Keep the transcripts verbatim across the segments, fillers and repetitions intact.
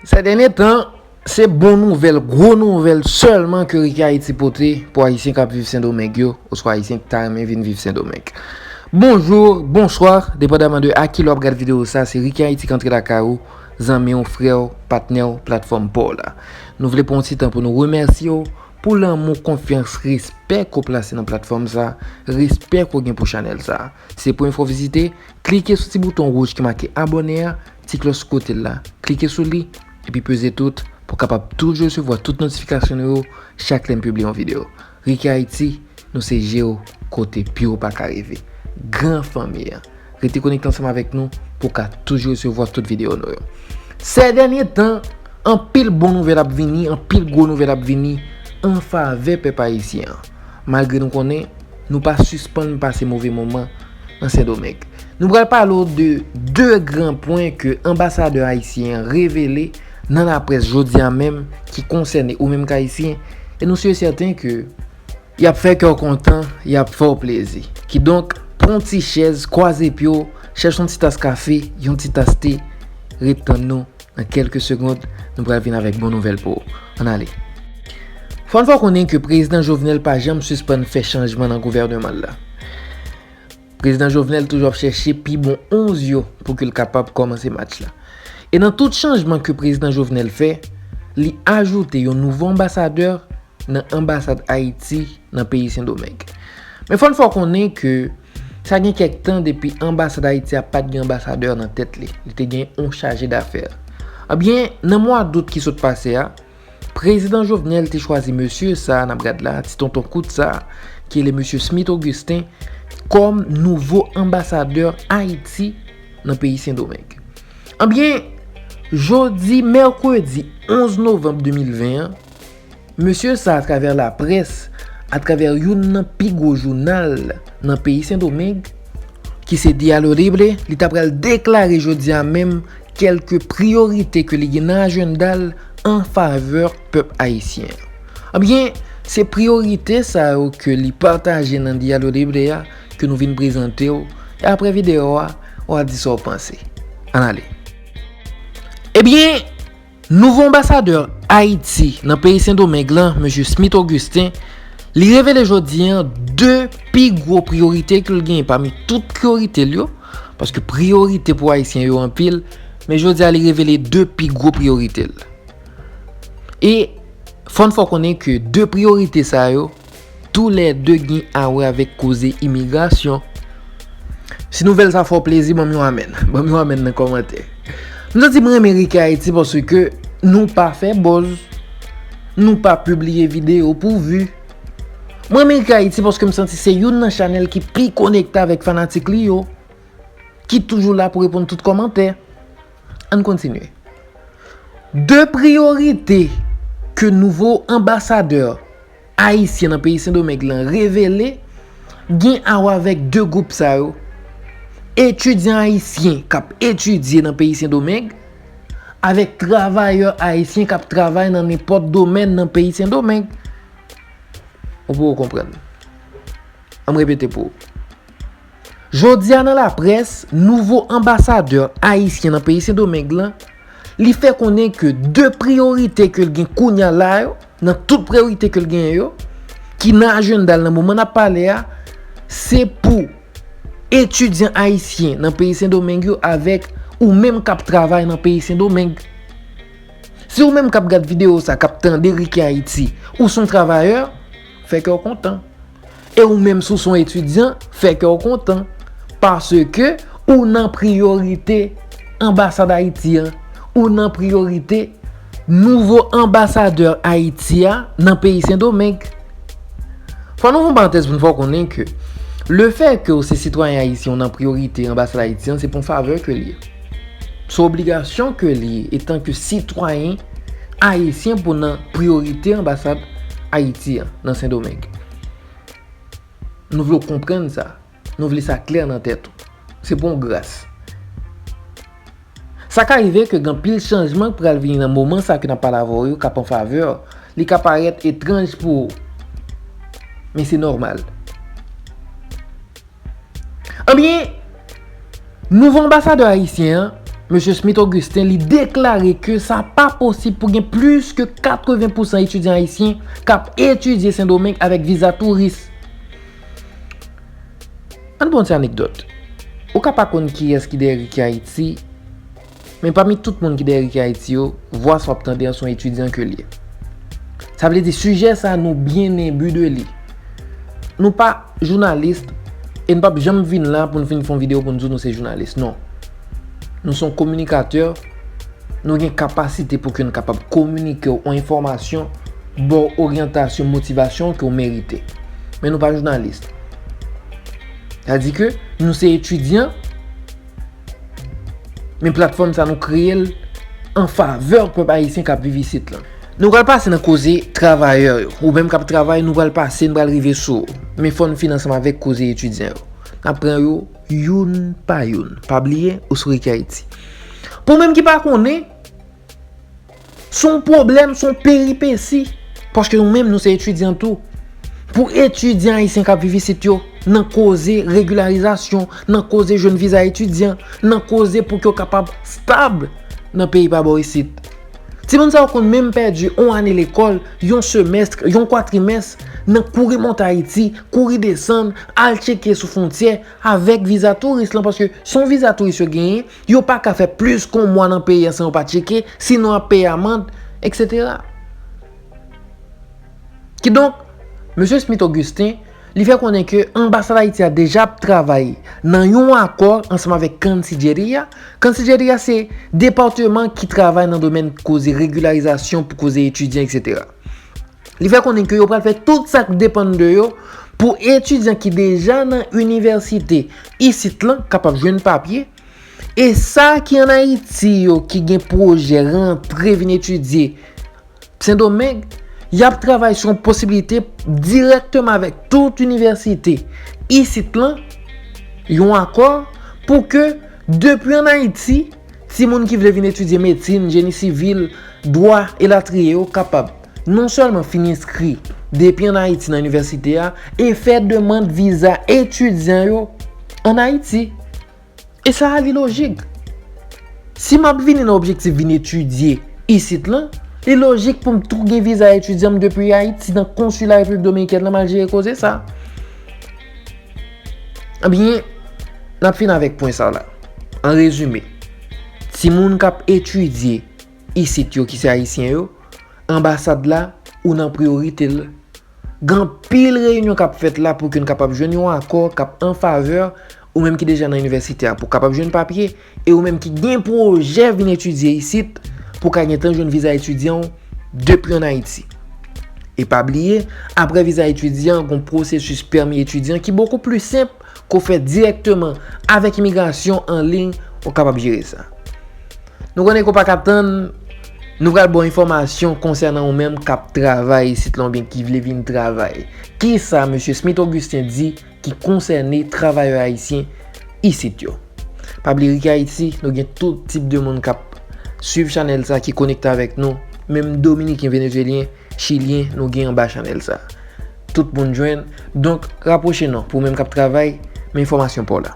Sè dènye tan, se bon nouvèl, gwo nouvèl sèlman ke Ricky Haiti pote pou Ayisyen k ap viv Sendomeng yo, oswa Ayisyen ki ta renmen vin viv Sendomeng. Bonjou, bonswa, depandaman de a ki lè w ap gad videyo sa, se Ricky Haiti k antre lakay ou, zanmi w, frè w, patnè w, platfòm pa w la. Nou vle pran yon ti tan pou nou remèsye w pou lanmou, konfyans, respè ke w plase nan platfòm sa, respè ke w gen pou chanèl sa. Si se premye fwa w vizite, klike sou ti bouton wouj ki make abòne a, ti klòch sou kote l la. Klike sou li, epi peze tout pou w kapab toujou resevwa tout notifikasyon nou yo chak lè m pibliye yon videyo. Ricky Haiti, nou se je w kote pye w pa ka rive. Gran fanmi an. Rete konekte ansanm avèk nou pou w ka toujou resevwa tout videyo nou yo. Sè dènye tan, anpil bon nouvèl ap vini, anpil gwo nouvèl ap vini an favè pèp ayisyen an. Malgre nou konnen, nou pa sispann pase move moman nan Sendomeng. Nou pral pale w de de gran pwen ke anbasadè ayisyen an revele nan laprès jodi a menm ki konsène ou menm k ayisyen, e nou si e sèten ke y ap fè kè w kontan, y ap fè w plezi. Kidonk, pran yon ti chèz, kwaze pye w, chèche yon ti tas kafe, yon ti tas te, ret tann nou. Nan kèlke segond, nou pral vin avèk bon nouvèl pou ou. Ann ale. Fò n fè w konnen ke Prezidan Jovenel pa janm sispann fè chanjman nan gouvènman l la. Prezidan Jovenel toujou ap chèche pi bon onz yo pou ke l kapab kòmanse match la. E nan tout chanjman ke Prezidan Jovenel fè, li ajoute yon nouvo anbasadè nan anbasad Ayiti nan peyi Sendomeng. Men fò n fè w konnen ke sa gen kèk tan depi anbasad Ayiti a pa t gen anbasadè nan tèt li. Li te gen yon chaje dafè. Ebyen, nan mwa dout ki sot pase a, Prezidan Jovenel te chwazi mesye sa a n ap gad la, ti tonton kout sa a, ki rele mesye Smith Augustin, kòm nouvo anbasadè Ayiti nan peyi Sendomeng. Ebyen, jodi mèkredi onz novanm de mil ven an, mesye sa, atravè laprès, atravè youn nan pi gwo jounal nan peyi Sendomeng, ki se Diario Libre, li ta pral deklare jodi a menm kèlke priyorite ke li gen nan ajanda l an favè pèp ayisyen an. Ebyen, se priyorite sa yo ke li pataje nan Diario Libre a ke nou vin prezante w, e apre videyo a, w a di sa w panse. Ann ale. Ebyen, nouvo anbasadè Ayiti nan peyi Sendomeng lan, mesye Smith Augustin, li revele jodi a de pi gwo priyorite ke l genyen pami tout priyorite l yo, paske priyorite pou Ayisyen yo anpil, men jodi a li revele de pi gwo priyorite l. E fò n fè w konnen ke de priyorite sa yo, toulède gen a wè avèk koze imigrasyon. Si nouvèl sa fè w plezi, ban m yon amèn. Ban m yon amèn nan kòmantè. M santi m renmen Ricky Haiti paske nou pa fè buzz, nou pa pibliye videyo pou vi. M renmen Ricky Haiti paske m santi se youn nan chanèl ki pi konekte avèk fanatik li yo, ki toujou la pou reponn tout kòmantè. Ann kontinye. De priyorite ke nouvo anbasadè ayisyen nan peyi Sendomeng lan revele gen a wè avèk de gwoup sa yo, etidyan ayisyen k ap etidye nan peyi Sendomeng, avèk travayè ayisyen k ap travay nan nenpòt domèn nan peyi Sendomeng. Ou poko konprann. Ann repete pou ou. Jodi a nan laprès, nouvo anbasadè ayisyen nan peyi Sendomeng lan, li fè konnen ke de priyorite ke l gen kounye a la yo, nan tout priyorite ke l genyen yo, ki nan ajanda l nan moman n ap pale a, se pou etidyan ayisyen nan peyi Sendomeng yo avèk ou menm k ap travay nan peyi Sendomeng. Si ou menm k ap gad videyo sa, k ap tande Ricky Haiti, ou se yon travayè, fè kè w kontan. E ou menm si w se yon etidyan, fè kè w kontan. Paske ou nan priyorite anbasad Ayiti an, ou nan priyorite nouvo anbasadè Ayiti a nan peyi Sendomeng. Fò nou fè yon parantèz pou n fè w konnen ke lefè ke w se sitwayen ayisyen, ou nan priyorite anbasad Ayiti an, se pa yon favè ke l ye. Se yon obligasyon ke l ye, etanke sitwayen ayisyen, pou w nan priyorite anbasad Ayiti an nan Sendomeng. Nou vle w konprann sa. Nou vle sa klè nan tèt ou. Se pa yon gras. Sa ka rive ke gen anpil chanjman k pral vini nan moman sa ke n ap pale avè w yo k ap an favè w. Li ka parèt etranj pou ou. Men se nòmal. Ebyen, nouvo anbasadè ayisyen an, Mesye Smith Augustin, li deklare ke sa pa posib pou gen plis ke katreven pousan etidyan ayisyen k ap etidye Sendomeng avèk viza touris. Ann ba w yon ti anekdòt. Ou ka pa konn kiyès ki dèyè Ricky Haiti, men pami tout moun ki dèyè Ricky Haiti yo, vwa sa w ap tande an se yon etidyan ke l ye. Sa vle di sijè sa nou byen enbi de li. Nou pa jounalis e n p ap janm vin la pou n vin fè yon videyo pou n di w nou se jounalis. Non. Nou se yon kominikatè, nou gen kapasite pou ke n kapab kominike w yon enfòmasyon, ba w oryantasyon, motivasyon ke w merite. Men nou pa jounalis. Sa di ke nou se etidyan, men platfòm sa nou kreye l an favè pèp ayisyen k ap viv isit lan. Nou pral pase nan koze travayè yo. Ou menm k ap travay, nou pral pase, n pral rive sou ou. Men fò n fin ansanm avèk koze etidyan yo. N ap pran yo youn pa youn. Pa bliye, ou sou Ricky Haiti. Pou menm ki pa konnen, se yon pwoblèm, se yon peripesi. Paske nou menm, nou se etidyan tou. Pou etidyan ayisyen k ap viv isit yo, nan koze regilarizasyon, nan koze jwenn viza etidyan, nan koze pou ke yo kapab stab nan peyi pa bò isit. Timoun sa yo konn menm pèdi yon ane lekòl, yon semès, yon kwatrimès, nan kouri monte Ayiti, kouri desann, al tcheke sou fwontyè avèk viza touris lan, paske se yon viza touris yo genyen, yo pa ka fè plis ke yon mwa nan peyi a san yo pa tcheke, sinon y ap peye amann, etsetera. Kidonk, Mesye Smith Augustin, li fè konnen ke anbasad Ayiti a deja ap travay nan yon akò ansanm avèk Cancilleria. Cancilleria se depatman ki travay nan domèn koze regilarizasyon pou koze etidyan, etsetera. Li fè konnen ke yo pral fè tout sa k depann de yo pou etidyan ki deja nan inivèsite isit lan kapab jwenn papye. E sa ki ann Ayiti yo ki gen pwojè rantre vin etidye Sendomeng, y ap travay sou yon posiblite dirèkteman avèk tout inivèsite isit lan, yon akò pou ke depi ann Ayiti, timoun ki vle vin etidye medsin, jeni sivil, dwa, elatriye yo kapab non sèlman fin enskri depi ann Ayiti nan inivèsite a e fè demann viza etidyan yo ann Ayiti. E sa a li lojik. Si m ap vini nan objektif vin etidye isit lan, li lojik pou m tou gen viza etidyan m depi Ayiti nan konsila Repiblik Dominikèn lan m al jere koze sa. Ebyen, n ap fin avèk pwen sa la. An rezime, timoun k ap etidye isit yo ki se ayisyen yo, anbasad la, ou nan priyorite l. Gen anpil reyinyon k ap fèt la pou ke n kapab jwenn yon akò k ap an favè ou menm ki deja nan inivèsite a, pou w kapab jwenn papye, e ou menm ki gen pwojè vin etidye isit, pou w ka gentan jwenn viza etidyan w depi ann Ayiti. E pa bliye, apre viza etidyan, gen yon pwosesis pèmi etidyan ki bokou pli senp ke w fè dirèkteman avèk imigrasyon an liy, ou kapab jere sa. Nou konnen ke w pa ka tann, nou pral ba w enfòmasyon konsènan ou menm k ap travay isit lan oubyen ki vle vin travay. Kisa Mesye Smith Augustin di ki konsène travayè ayisyen isit yo? Pa bliye Ricky Haiti, nou gen tout tip de moun k ap swiv chanèl sa, ki konekte avèk nou, menm Dominiken, Venezyelyen, Chilyen, nou gen anba chanèl sa. Tout moun jwenn. Donk, rapwoche non, pou ou menm k ap travay, men enfòmasyon pa w la.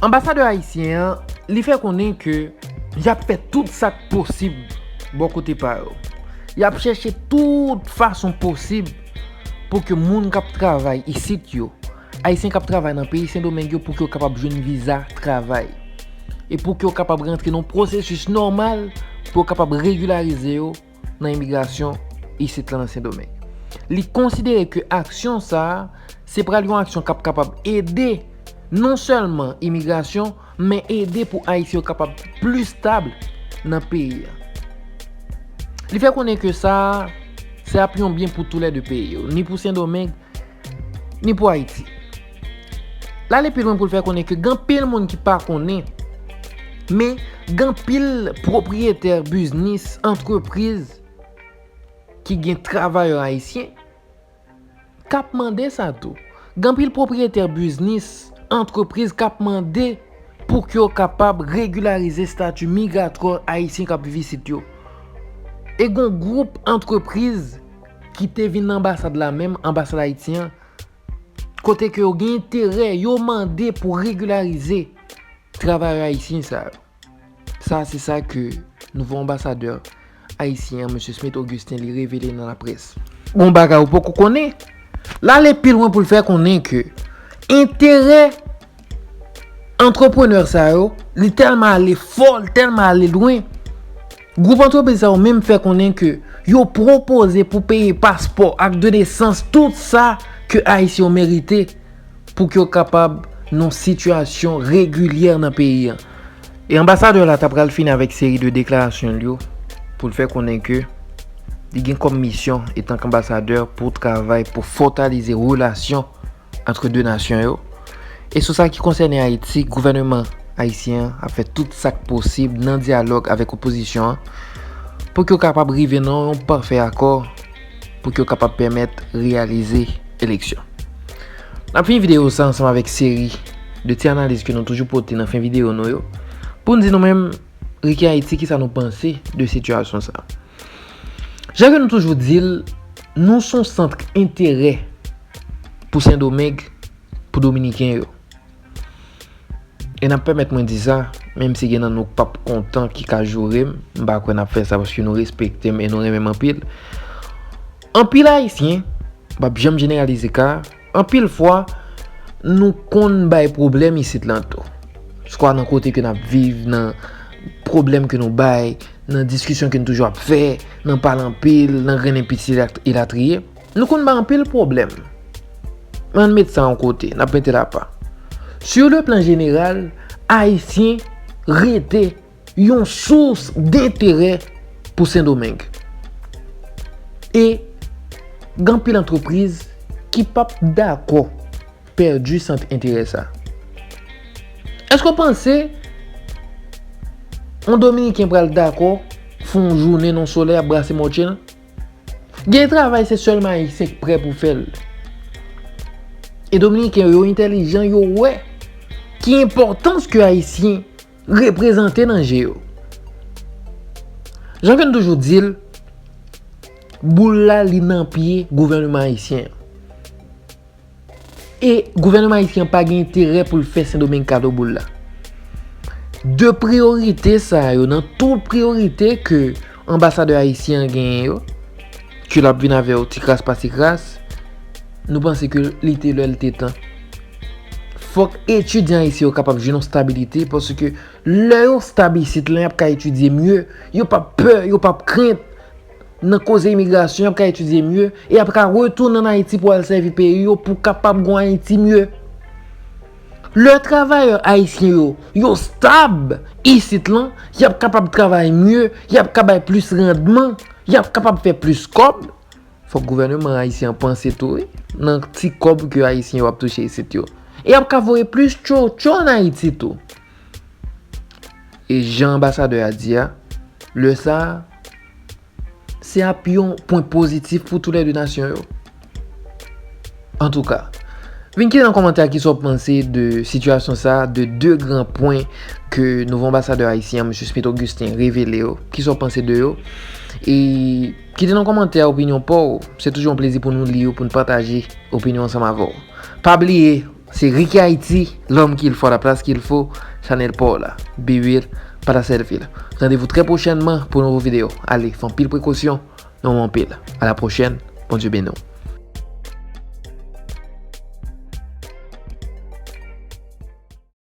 Anbasadè ayisyen an, li fè konnen ke y ap fè tout sa k posib bò kote pa yo. Y ap chèche tout fason posib pou ke moun k ap travay isit yo, ayisyen k ap travay nan peyi Sendomeng yo, pou ke yo kapab jwenn viza travay. E pou ke yo kapab rantre nan yon pwosesis nòmal, pou yo kapab regilarize yo nan imigrasyon isit lan nan Sendomeng. Li konsidere ke aksyon sa a, se pral yon aksyon k ap kapab ede non sèlman imigrasyon, men ede pou Ayisyen yo kapab plis stab nan peyi a. Li fè konnen ke sa a, se ap yon byen pou toulède peyi yo, ni pou Sendomeng, ni pou Ayiti. L ale pi lwen pou l fè konnen ke gen anpil moun ki pa konnen, men gen anpil pwopriyetè biznis, antrepriz ki gen travayè ayisyen k ap mande sa tou. Gen anpil pwopriyetè biznis, antrepriz k ap mande pou ke yo kapab regilarize estati migratwa ayisyen k ap viv isit yo. E gen gwoup antrepriz ki te vin nan anbasad la menm, anbasad ayisyen an, kote ke yo gen enterè, yo mande pou regilarize travayè ayisyen sa yo. Sa se sa ke nouvo anbasadè ayisyen an, mesye Smith Augustin, li revele nan laprès. Gon bagay ou poko konnen. L ale pi lwen pou l fè konnen ke enterè antreprenè sa yo, li tèlman ale fò, li tèlman ale lwen. Gwoup antrepriz sa yo menm fè konnen ke yo pwopoze pou peye paspò, ak de nesans, tout sa ke Ayisyen yo merite pou ke yo kapab nan sitiyasyon regilyè nan peyi an. E anbasadè la ta pral fini avèk seri de deklarasyon l yo pou l fè konnen ke li gen kòm misyon, etan k anbasadè, pou travay pou fòtalize relasyon ant de nasyon yo. E sou sa ki konsène Ayiti, gouvènman ayisyen an ap fè tout sa k posib nan dyalòg avèk opozisyon an pou ke yo kapab rive nan yon pafè akò pou ke yo kapab pèmèt reyalize eleksyon. N ap fini videyo sa ansanm avèk seri de ti analiz ke nou toujou pote nan fen videyo nou yo, pou n di nou menm, Ricky Haiti, kisa nou panse de sitiyasyon sa. Jan ke nou toujou di l, nou se yon sant enterè pou Sendomeng, pou Dominiken yo. E n ap pèmèt mwen di sa, menm si gen nan nou k p ap kontan, ki ka joure m, m pa kwè n ap fè sa paske nou respekte m e nou renmen m anpil. Anpil Ayisyen, m p ap janm jeneralize ka, anpil fwa, nou konn bay pwoblèm isit lan tou. Swa nan kote ke n ap viv, nan pwoblèm ke nou bay, nan diskisyon ke n toujou ap fè, nan pale anpil, nan grennen piti, elatriye. Nou konn bay anpil pwoblèm. Men ann met sa yon kote, n ap mete l apa. Sur le plan général, Ayisyen rete yon sous denterè pou Sendomeng. E gen anpil antrepriz ki p ap dakò pèdi sant enterè sa. Èske w panse yon Dominiken pral dakò fè yon jounen nan solèy ap brase mòtye l? Gen travay se sèlman Ayisyen k prè pou fè l. E Dominiken yo entèlijan, yo wè ki enpòtans ke Ayisyen reprezante nan je yo. Jan ke n toujou di l, boul la, li nan pye gouvènman ayisyen an. E gouvènman ayisyen an pa gen enterè pou l fè Sendomeng kado boul la. De priyorite sa yo, nan tout priyorite ke anbasadè ayisyen an genyen yo, ke l ap vin avè yo ti kras pa ti kras, nou panse ke li te lè, li te tan. Fòk etidyan ayisyen yo kapab jwenn yon stabilite, paske lè yo stab isit lan, y ap ka etidye mye, yo p ap pè, yo p ap krent nan koze imigrasyon, y ap ka etidye mye, e y ap ka retounen ann Ayiti pou al sèvi peyi yo, pou kapab gen yon Ayiti mye. Lè travayè ayisyen yo, yo stab isit lan, y ap kapab travay mye, y ap ka bay plis randman, y ap kapab fè plis kòb. Fòk gouvènman ayisyen an panse tou, wi, nan ti kòb ke Ayisyen yo ap touche isit yo. E y ap ka voye plis tchotcho ann Ayiti tou. E jan anbasadè a di a, lè sa a, se ap yon pwen pozitif pou toulède nasyon yo. Antouka, vin kite nan kòmantè a kisa w panse de sitiyasyon sa a, de de gran pwen ke nouvo anbasadè ayisyen an, mesye Smith Augustin, revele yo. Kisa w panse de yo? E kite nan kòmantè a opinyon pa w. Se toujou yon plezi pou nou li yo, pou n pataje opinyon ansanm avè w. Pa bliye, se Ricky Haiti, l'homme qu'il faut à la place qu'il faut, chanèl pa w la. Be real, pa ta sèlfi l. Randevou trè pwochènman pou nouvo videyo. Ale, fè anpil prekosyon, nou renmen w anpil. A la pwochèn, Bondye beni w.